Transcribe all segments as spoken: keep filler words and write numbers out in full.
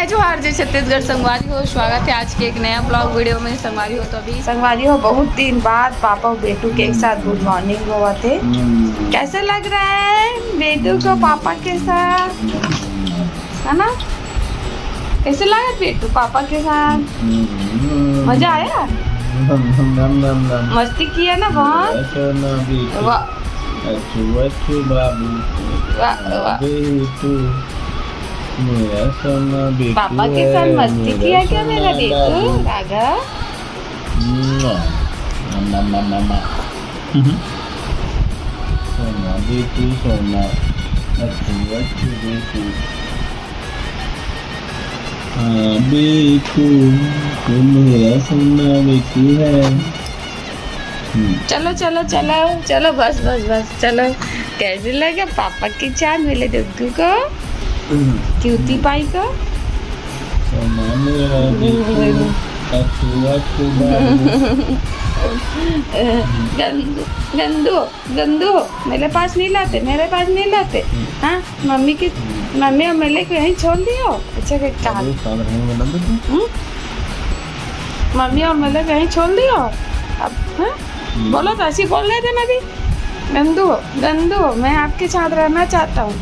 जोहार, जय छत्तीसगढ़ संगवारी हो, स्वागत है आज के एक नया ब्लॉग वीडियो में। संगवारी हो, तो अभी संगवारी हो, बहुत दिन बाद पापा और बेटू के एक साथ गुड मॉर्निंग होवत हे। हम्म। कैसे लग रहा है बेटू को पापा के साथ, है ना? कैसे लगा बेटू पापा के साथ? हम्म। मजा आया? नम, नम, नम, नम। मस्ती किया ना बहुत? ऐसा ना बेटू। वाह। अच्छू, अच्छू बाबू। वाह, वाह। बेटू। मेरा सोना बेटू पापा के साथ है, मस्ती मेरा किया क्या मेरा सोना बेटू? बाबू। राघव? मुआ। मम्मा, मम्मा, मम्मा। सोना बेटू, सोना। अच्छू, अच्छू बेटू। हाँ, बेटू, तू मेरा सोना बेटू है। हम्म। चलो, चलो, चलो, चलो, बस, बस, बस, चलो। कैसे लगा पापा की चांद मिले दुग्गू को, हम्म। क्यूटी पाई को? तो मामे वाला भी तो अच्छू, अच्छू बाबू। गंदू, गंदू, गंदू, मेरे पास नहीं लाते, मेरे पास नहीं लाते। हम्म। हाँ, मम्मी की, हम्म। मम्मी और मेले को यहीं छोड़ दियो। अच्छा, के कहा? अरे, साथ रहने में लग गई। हम्म? मम्मी और मेले को यहीं छोड़ दियो। अब, हाँ? हम्म। बोलो तो ऐसी बोल रहे थे ना अभी। गंदू, गंदू, मैं आपके साथ रहना चाहता हूँ।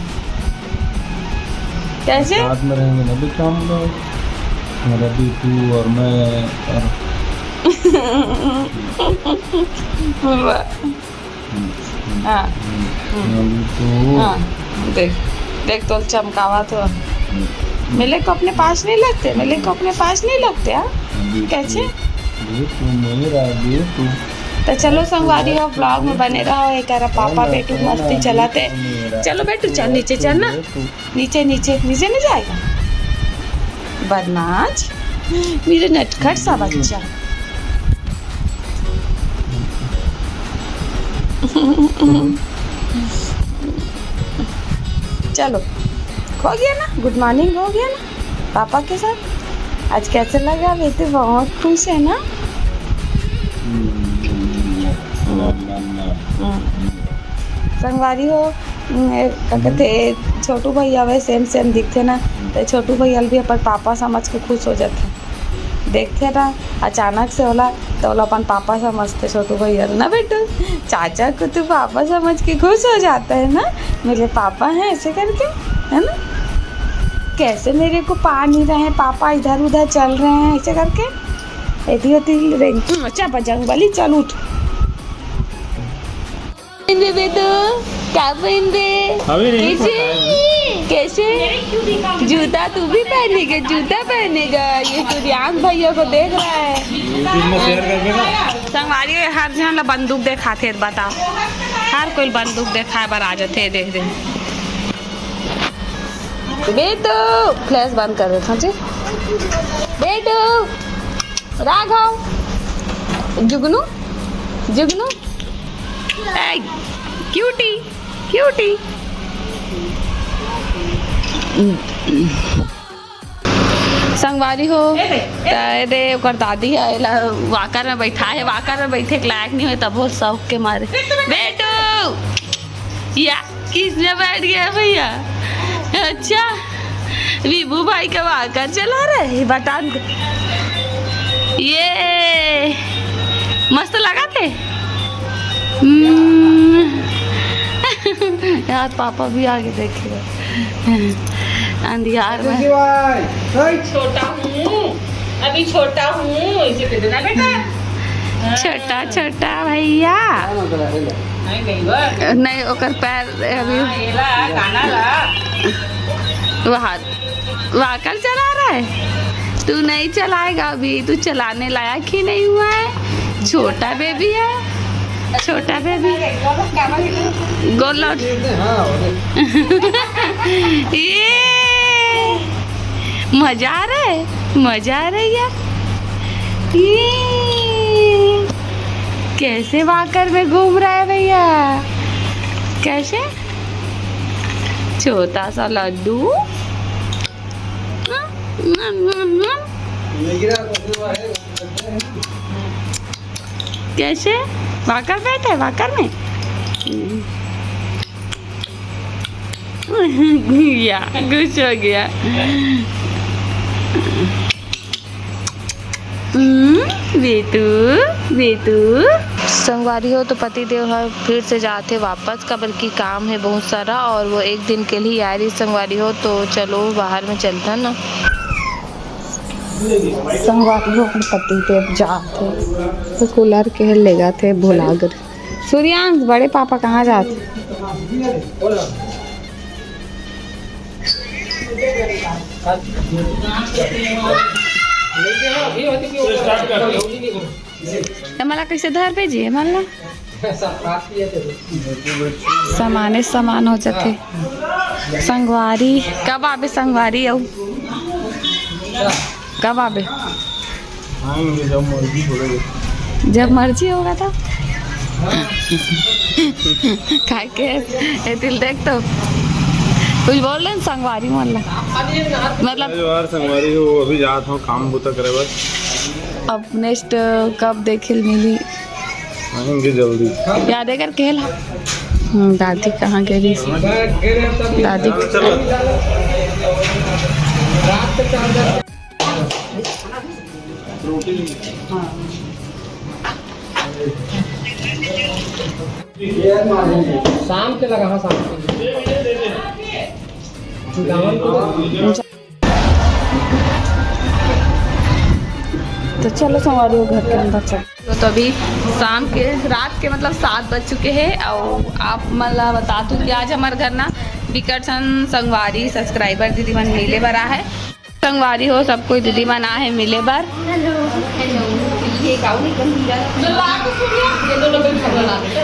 कैसे? साथ में रहेंगे ना बेटा हम लोग, मेरा दीपू और मैं और वाह। हम्म, हम्म, हाँ। हम्म, हम्म। अभी तो हाँ, देख, देख तो चमकावा तो। हम्म। मेले को अपने पास नहीं लगते, मेले को अपने पास नहीं लगते, हाँ? अभी तो कैसे? ये तो मेरा, ये तो तो चलो संगवारी हो, ब्लॉग में बने रहो। एक पापा बेटू मस्ती चलाते। चलो बेटू, चल नीचे चल ना। नीचे, नीचे, नीचे नहीं जाएगा। बदमाश, मेरे नटखट सा बच्चा। चलो, हो गया ना, गुड मॉर्निंग हो गया ना पापा के साथ। आज कैसे लगा बेटू? बहुत खुश है ना? हम्म। संगवारी हो, हम्म, का कहते, छोटू भैया हवे, सेम सेम दिखथे ना, तो छोटू भैया भी अपन पापा समझ के खुश हो जाथे। देखथे ना, अचानक से ओला, तो ओला अपन पापा समझथे छोटू भैया ना बेटू। चाचा को तो पापा समझ के खुश हो जाता है ना, मेरे पापा हैं ऐसे करके, है ना? कैसे मेरे को पा नहीं रहे हैं पापा, इधर उधर चल रहे हैं ऐसे करके। एती ओती रेंग, हम्म, अच्छा, बजरंग बली, चल उठ। पहन दे बेटू, क्या पहन दे? अभी नहीं कैसे? पता है। कैसे? जूता तू भी पहनेगा, जूता पहनेगा। ये सूर्यांश भैया को देख रहा है। YouTube में शेयर करके ना। संगवारी हो, हर झन ला बंदूक देखाथे, बताओ। हर कोई बंदूक देखाए बर आ जाथे, देख दे। बेटू, फ्लैश बंद कर देता हूँ जी। बेटू, राघव, जुगनू, जुगनू, ए, क्यूटी, क्यूटी। संगवारी हो, त रे ओकर दादी ह एला वॉकर में बैठा है, वॉकर में बैठे के लायक नहीं होय, तभो शौक के मारे। बेटू, या किसने बैठ गया भैया? अच्छा, विभू भाई का वॉकर चला रहे हैं, बटन को। ये मस्त लगा थे। हम्म। यार, पापा भी आगे देखे अंधियार में। छोटा हूँ, अभी छोटा हूँ, इसे कह देना बेटा। छोटा, छोटा भैया। नहीं, नहीं, वो नहीं, ओकर पैर अभी हाँ, ये ला, काना ला। वो हाथ, वॉकर चला रहा है। तू नहीं चलाएगा अभी, तू चलाने लायक ही नहीं हुआ है, छोटा बेबी है, छोटा बेबी। गोल लौट। ये मजा आ रहा है, मजा आ रहा है यार। ये कैसे वॉकर में घूम रहा है भैया, कैसे? छोटा सा लड्डू। कैसे? वॉकर बैठे, वॉकर में। या, खुश हो गया। हम्म, बेटू, बेटू। संगवारी हो, तो पति देव ह फिर से जाथे वापस, काबर की काम है बहुत सारा और वो एक दिन के लिए आए रही संगवारी हो, तो चलो बाहर में चलता ना। संगवारी हो, अपन पति देव जाथे तो कूलर के लेगा थे भुला गर। सूर्यांश, बड़े पापा कहाँ जात? त मला कैसे धर भेजी है, मान ला। सामाने सामान हो जाथे। संगवारी, कब आबे संगवारी अउ? कब आबे? आएंगे जब मर्जी होगा। जब मर्जी होगा तब। काय के? ए दिल देख तो। कुछ बोल रहे हैं संगवारी मन ला। मतलब यार संगवारी हो, अभी जात हो काम बूता करे बर। अब नेक्स्ट कब देखे ल मिली? आएंगे जल्दी। याद है करके हेला। हम्म, दादी कहाँ गई? दादी। शाम के लगा, हाँ, शाम के। गावन को तो चलो संगवारी हो घर के अंदर चल। तो अभी शाम के, रात के मतलब सात बज चुके हैं और आप मन ला बता दूं कि आज हमार घर ना बिकट झन संगवारी सब्सक्राइबर दीदी मन मिले बर आ है। संगवारी हो, सब कोई दीदी मन आ है मिले बर।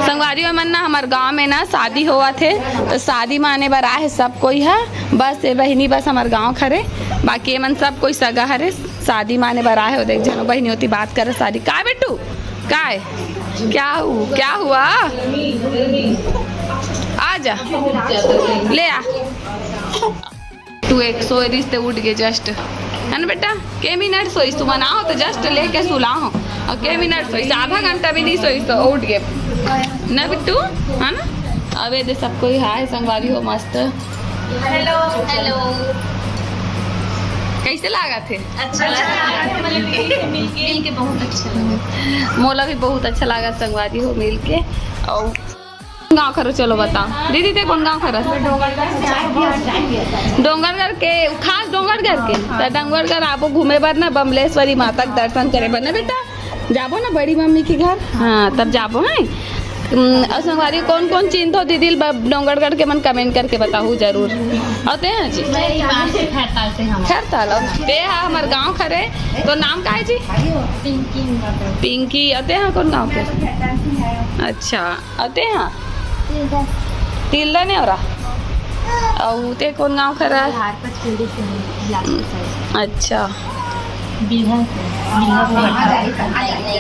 संगवारी हो मन ना हमार गांव में ना शादी होवत हे, तो शादी माने बर आ है सब कोई है। बस ये बहिनी बस हमार गांव खरे, बाकी ये मन सब कोई सगा हरे। शादी माने बर आए हो, देख जनो बहिनी होती बात करे शादी। काय बेटू, काय, क्या हु-, क्या हुआ? आ जा, ले आ। तू एक सोए रिस ते उठ गए जस्ट, है ना बेटा? के मिनट सोइस तू? मनाओ तो जस्ट लेके सुलाओ। और के मिनट सोइस? आधा घंटा भी नहीं सोइस तो उठ गए ना बिट्टू, है ना? अब ये दे सबको ही हाय संगवारी हो मस्त। हेलो। हेलो। कैसे लागत हे? अच्छा लगा। मिल के बहुत अच्छा लगा। मोला भी बहुत अच्छा लगा संगवारी हो मिल के। और गांव खरो चलो बताओ दीदी, ते कौन गांव खरो? डोंगरगढ़ के, खास डोंगरगढ़ के। तो डोंगरगढ़ आबो घूमे बर ना, बमलेश्वरी माता के दर्शन करे बर ना बेटा। जाबो ना बड़ी मम्मी के घर, हाँ, तब जाबो, हैं? हम्म, अउ संगवारी, कौन कौन चिन्हत हो दीदी ल ब-, डोंगरगढ़ के मन कमेंट करके बताहू जरूर। अउ ते हा जी? मैं ईमान से खैरताल से हम। खैरताल, अउ ते हा हमर गांव खरे। तो नाम का है जी? पिंकी। पिंकी, अउ ते हा कौन गांव के? अच्छा, अउ ते हा? तिल्दा। तिल्दा नेवरा। अउ ते कौन गांव खरा? बिहार पचपेड़ी से हूँ, बिलासपुर side। अच्छा। बिल्हा से, बिल्हा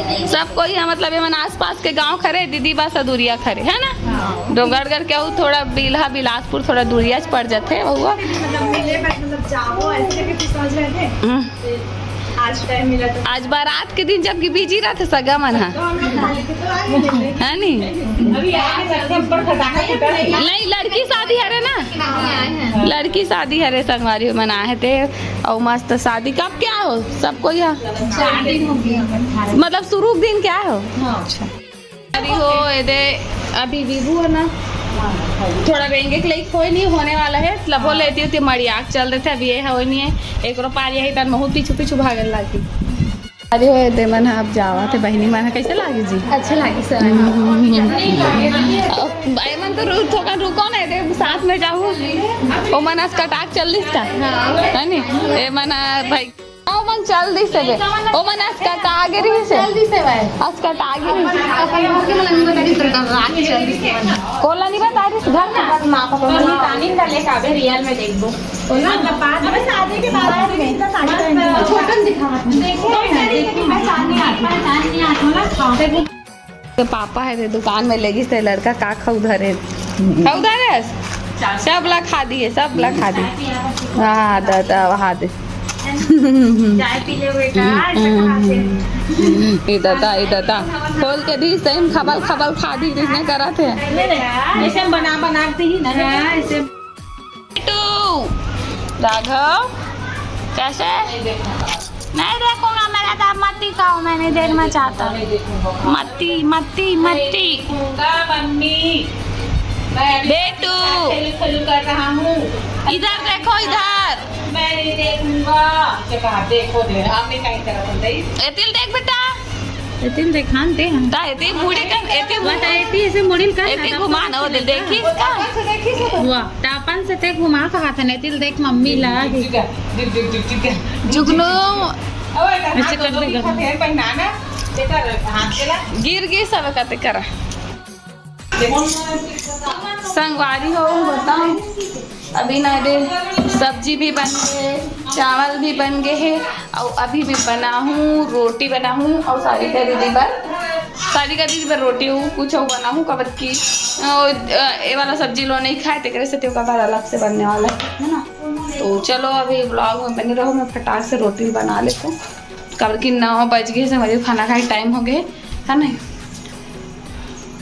से। सब कोई है, मतलब, ये मन आसपास के गांव खरे, दीदी बस दूरिया खरे, है ना? हाँ। डोंगरगढ़ के हूँ, थोड़ा बिल्हा, बिलासपुर थोड़ा दूरिया च पड़ जाते हैं, हुआ। मतलब, मिले, but, मतलब, जाओ, ऐसे करके कुछ समझ रहे थे। हम्म। आज टाइम मिला तो। आज बारात के दिन जबकि बिजी रहते सगा मन हा। तो हम लोग खाली थे, तो आ ही नहीं थे। है नी? अभी आगे चल के ऊपर खटाखा फूटा है। नहीं, लड़की शादी हरे ना? नहीं आए हैं। लड़की शादी हरे, संगवारी मन आए थे। और मस्त शादी। कब क्या हो? सबको यहाँ? चार दिन हो गया। मतलब शुरू के दिन क्या हो? हाँ। अच्छा। अभी हो, ये दे, अभी विभू है ना, थोड़ा बेंगे के लिए कोई नहीं होने वाला है, लबो लेती होती मड़ियाक चल रहे थे, अभी ये हो नहीं है, एक रो पार यही तन बहुत पीछू पीछू भागल लागी। अरे हो, ये दे मन, आप जावा थे बहिनी मन, कैसे लागी जी? अच्छे लागी सर। हम्म। अब भाई मन तो रू-, थोड़ा रुको ना, ये दे साथ में जाहू, ओ मन आज कटाक चल दिस का, हाँ। है नी? ये मन, आ, भाई ओ मन चल दिस हे बे। ओ मन अस कटा गे रहिस हे। चल दिस हे भाई। अस कटा गे रहिस। अपन घर के मन नहीं बता रही, तेरे का रात चल दिस हे। कोला नहीं बता रही घर में। बस माँ पापा को नहीं तानी का लेके आवे रियल में देखबो। बोला ना, बाद में शादी के बाद में इतना साड़ी पहन के। छोटन दिखा। देखो ना, देखो, पहचान नहीं आता, पहचान नहीं आता ना। देखो। के पापा हे रे दुकान में लेगिस ते लड़का का खउधारे। खउधारे? सब ला खा दिए, सब ला खा दिए। हाँ, दादा, वहाँ दे। चाय पी ले बेटा, ऐसे कहाँ से? ए दादा, ए दादा, खोल के दी, सही में खबल खबल खा दी, इसने करा थे। ऐसे हम बना बना के ही ना। हाँ, ऐसे। टू, राघव, कैसे? नहीं देखूंगा। नहीं देखूंगा, मेरा दाम मत दिखाओ, मैं नहीं देखना चाहता। नहीं देखूंगा। मत्ती, मत्ती, मत्ती। देखूंगा मम्मी। मैं अभी बेटू। खेलू खेलू कर रहा हूँ। इधर देखो, इधर। मैं नहीं देखूंगा। अच्छा कहा, देखो दे, आप भी कहीं तरफ बताइए। एतिल देख बेटा। एतिल देखान ते हम। ता एतिल मुड़ी का, एतिल बता, एतिल ऐसे मुड़िल का एतिल खाता घुमा ना, वो दे, देखी इसका। वाह, तापन से ते घुमा कहा था, एतिल देख मम्मी ला। जुगनू। ऐसे कर दे गरम। गिर गिर सब करते करा। संगवारी हो, बताओ, अभी ना दे, सब्जी भी बन गए, चावल भी बन गए हैं, और अभी मैं बना हूँ, रोटी बना हूँ, और सारिका दीदी बर, सारिका दीदी बर रोटी हूँ, कुछ और बना हूँ, कबर की, अ, अ, ये वाला सब्जी लो नहीं खाए, तेकरे से तेरे का अलग से बनने वाला है, है ना? तो चलो, अभी ब्लॉग में बने रहो, मैं फटाक से रोटी बना लेते हूँ, कबर की नौ बज गए, समझो खाना खाए टाइम हो गए, है ना?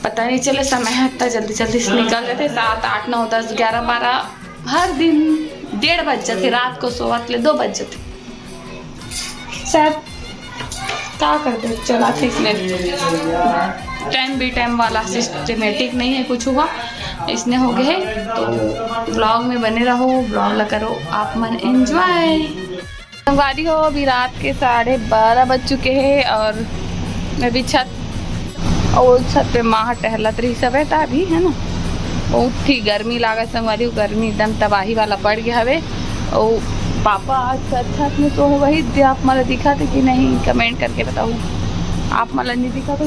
पता नहीं चले समय है, इतना जल्दी जल्दी से निकल जाते, सात, आठ, नौ, दस, ग्यारह, बारह, हर दिन डेढ़ बज जाते, रात को सोवत ले दो बज जाते। शायद का कर दे, चला ठीक नहीं, टाइम भी टाइम वाला सिस्टमेटिक नहीं है, कुछ हुआ इसने हो गए। तो ब्लॉग में बने रहो, ब्लॉग ला करो आप मन एंजॉय। संगवारी हो, अभी रात के साढ़े बारह बज चुके हैं और मैं भी छत, और छत पे माँ टहलत रही सबे ता अभी, है ना। बहुत ही गर्मी लागत संगवारी हो, गर्मी एकदम तबाही वाला पड़ गया हवे। और पापा आज छत, छत में सोए, वही दे आप मला दिखा थे कि नहीं, कमेंट करके बताओ, आप मला नहीं दिखा तो।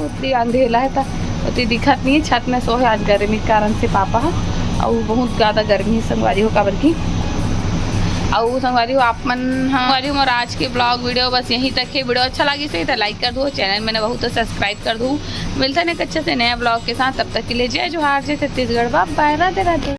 उतनी अंधेला है ता उतनी दिखत नहीं है, छत में सोए आज गर्मी के कारण से पापा है। और बहुत ज्यादा गर्मी है संगवारी हो, काबर की। और संगवारी हो आप मन, हाँ, संगवारी हो, मोर आज के ब्लॉग वीडियो बस यहीं तक है। वीडियो अच्छा लगी सही तो लाइक कर दो, चैनल में ना बहुत तो सब्सक्राइब कर दो। मिलता है एक अच्छे से नया ब्लॉग के साथ, तब तक के लिए जय जोहार, जय छत्तीसगढ़, बाय बाय, राधे राधे।